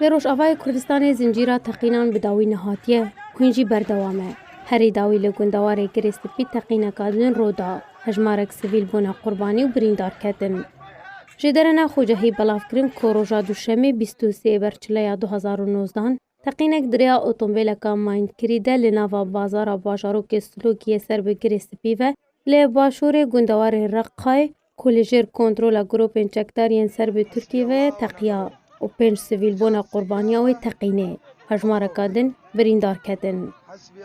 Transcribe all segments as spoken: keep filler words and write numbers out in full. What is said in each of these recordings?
Li Rojavayê Kurdistanê zincîra teqînan bi dawî nehatiye, hûn jî berdewam e. Herî dawî li gundewarê Girê Spî teqîneka din rû da. Hejmarek sivîl bûne qurbanî û birîndar ketin. Ji derena xwecehî belav kirin ku roja Duşemê bîst û sê Berçileya du hezar û nozdan teqînek di rêya otombêleka mayînkirî de li nava bazara bajarokê Silokiyê ser bi Girê Spî ve li başûrê gundewarê Reqayê ku li jêr kontrola grûpên çekdar yên ser bi Tirkiyê ve ye teqiya û pênc sivîl bûne qurbaniya wê teqînê. Hejmareka din birîndar ketin.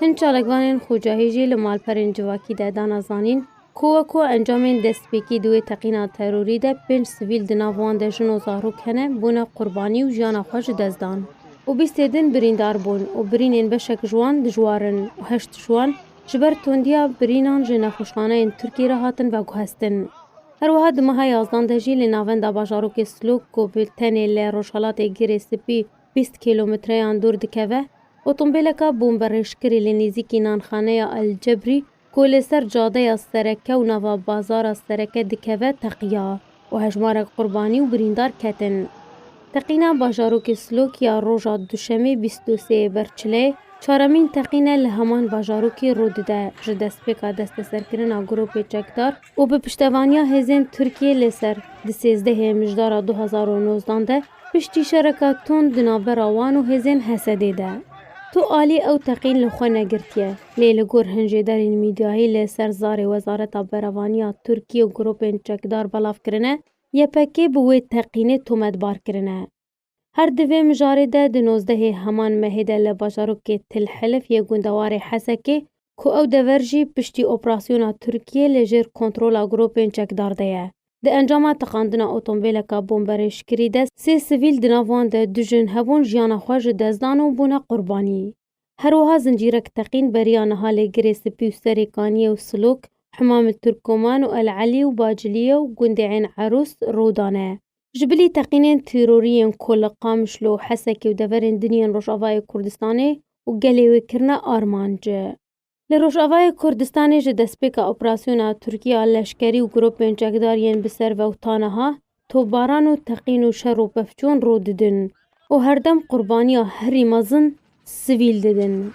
Hin çalakvanên xwecehî jî li malperên civakî de dana zanîn ku wekû encamên destpêkî di wê teqîna terorî de pênc sivîl di nav wan de jin û zarok hene bûne qurbanî û jiyana xwe ji dest dan. Û bîstê din birîndar bûn û birînên beşek ji wan dijwar in û heşt ji wan ji ber tundiya birînan ji nexweşxaneyên Tirkiyê re hatin veguhestin. Her wiha di meha yazdan de jî li navenda bajarokê Silok ku bi tenê li rojhelatê Girê Spî bîst kîlometreyan dûr dikeve, otombêleka bomberêşkirî li nêzîkî nanxaneya El Cebrî ku li ser cadeya sereke û nava bazara sereke dikeve teqiya û hejmarek qurbanî û birîndar ketin. Teqîna bajarokê Silok ya roja Duşemê bîst û sê Berçilê çaremîn teqîn e li heman bajarokî rû dide. Ji destpêka desteserkirina grûpê çekdar û bi piştevaniya hêzên Tirkiyê li ser di sêzdehê Mijdara du hezar û nozdan de piştî şereka tund di navbera wan û hêzên H S D'ê de. Tu alî ew teqîn li xwe negirtiye, lê li gor hin jêderên mîdyayî li ser zarê Wezareta Berevaniya Tirkiyê û grûpên çekdar belav kirine, Y P G bi wê teqînê tometbar kirine. Her di vê mijarê de di nozdehê heman mehê de li bajarokê Til Hilif yê gundewarê Hesekê ku ew dever jî piştî operasyona Tirkiyê li jêr kontrola grûpên çekdar de ye. Di encama teqandina otombêleka bomberêşkirî de sê sivîl di nav wan de du jin hebûn jiyana xwe ji dest dan û bûne qurbanî. Her wiha zincîrek teqîn beriya niha li Girê Spî û Serê Kaniyê û Silok, Himam Turkoman û El Elî û Baciliye û gundê Ên Erûs rû dane. Ji bilî teqînên terorî yên ku li Qamişlo, Hesekê û deverên din yên Rojavayê Kurdistanê û gelê wê kirine armanc. Li Rojavayê Kurdistanê ji destpêka operasyona Tirkiye a leşkerî û grûpên çekdar yên bi ser ve û ta niha topbaran û teqîn û şer û pevçûn rû didin û herdem qurbaniya herî mezin sivîl didin.